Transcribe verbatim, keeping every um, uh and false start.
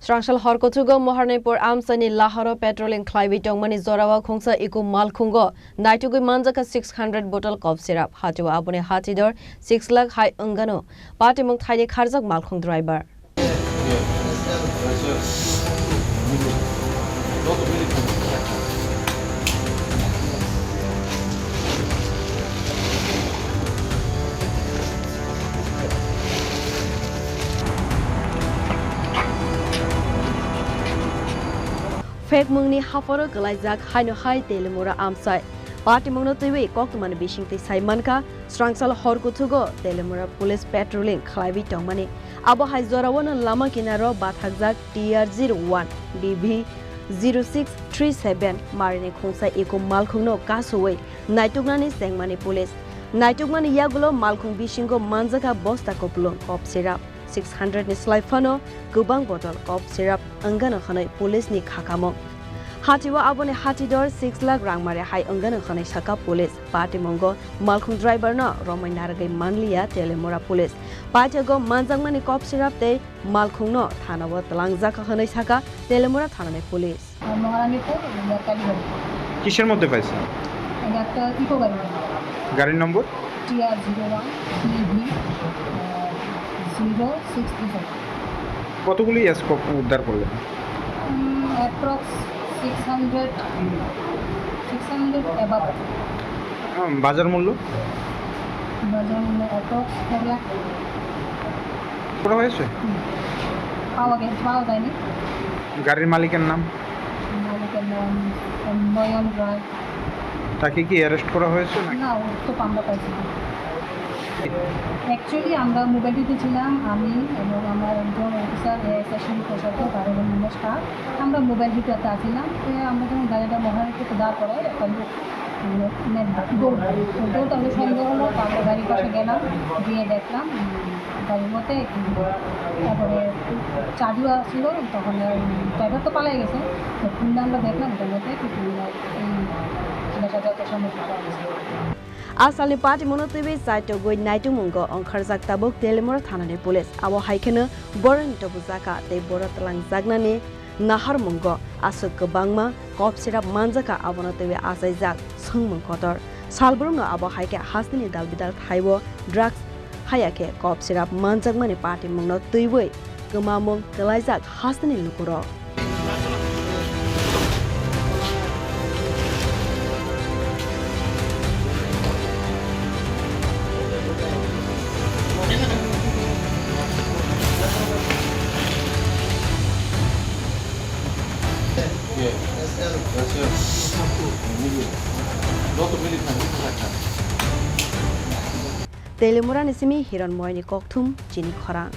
Srangsal hor kuthugo Moharnipur amchaini laharo patrolling khlaiwi tongmani jorao khungsa eco malkhungo naitugwi manjakha six hundred bottle cough syrup. Hatio aboni hatidor six lakh hai wngano patimung thaini kharjak malkhung driver. Phekmungni hapharo kwlaijak haino hai Telimura amchai. Patimungno twiwi koktwmani bisingtwi sai mankha, srangsal hor kuthugo Telimura police patrolling khlaiwi tongmani. Abo hai jorao'-no lama kinaro bathakjak T R zero one B V zero six three seven marini khungsa eco malkhungno kasuwi naituknani chengmani police. Naitukmani yagulo malkhung bisingo manjakha bosta kupulung cough syrup six hundred ni slai phano kwbang bottle cough syrup wngano hwnwi police ni khakamung. Hatio aboni hatidor six lakh rangmari hai wngano hwnwi sakha police. Patimungo malkhung driver no romwi narwgwi manliya Telimura police. Paithago manjakmani cough syrup tei malkhungno thanao twlangjakha hwnwi sakha Telimura thanani police. আর মহারানীপুর, ইয়ার কালীবাড়ি। কিসের মধ্যে পাইছে? এটা একটা ইকো গাড়ি। গাড়ির নম্বর? T R zero one B V zero six three seven। কতগুলি স্কোপ উদ্ধার করলেন? Um, approx six hundred, six hundred above. Um, বাজার মূল্য? বাজার মূল্য অ্যাপ্রক্স দেড় লাখ। করা হয়েছে? হুম। পাওয়া গে-, পাওয়া যায়নি। গাড়ির মালিকের নাম? মালিকের নাম নয়ন রায়। তাকে কি অ্যারেস্ট করা হয়েছে নাকি? না, ওর তো আমরা পাইছি না। অ্যাকচুয়ালি আমরা মোবাইল ডিউটিতে ছিলাম, আমি এবং আমার একজন অফিসার, এএসআই শিবু প্রসাদ, তার এবং আমার স্টাফ। আমরা মোবাইল ডিউটিতে আছিলাম। তো আমরা যখন গাড়িটা মহারানীপুর দাঁড় করাই, একটা লোক, মানে, দৌড়, দৌড়, তারপরে সন্দেহ হলো, তারপরে গাড়ির পাশে গেলাম, গিয়ে দেখলাম, উম, গাড়ির মধ্যে, উম, তারপরে চাবিও ছিল, তখন, উম, ড্রাইভার তো পালাই গেছে। তো খুললে আমরা দেখলাম, ওটার মধ্যে কি, উম, এই নেশাজাত সামগ্রী পাওয়া গেছে। A salni patimungno twiwi chaitogwi naitukmungo wngkharjak tabuk Telimura thanani police. Abo hai kheno borokni tobujak kha tei borok twlangjaknani naharmungo aswk kwbangma cough syrup manjakha, abono twiwi achaijak swngmung kotor. Salbrumno abo hai khe hasteni dalbidal thaibo drugs haya khe cough syrup manjakmani patimungno twiwi kwmamung kwlaijak hasteni lukurok. Telimurani simi Hiron Moyni kokthum chini khorang.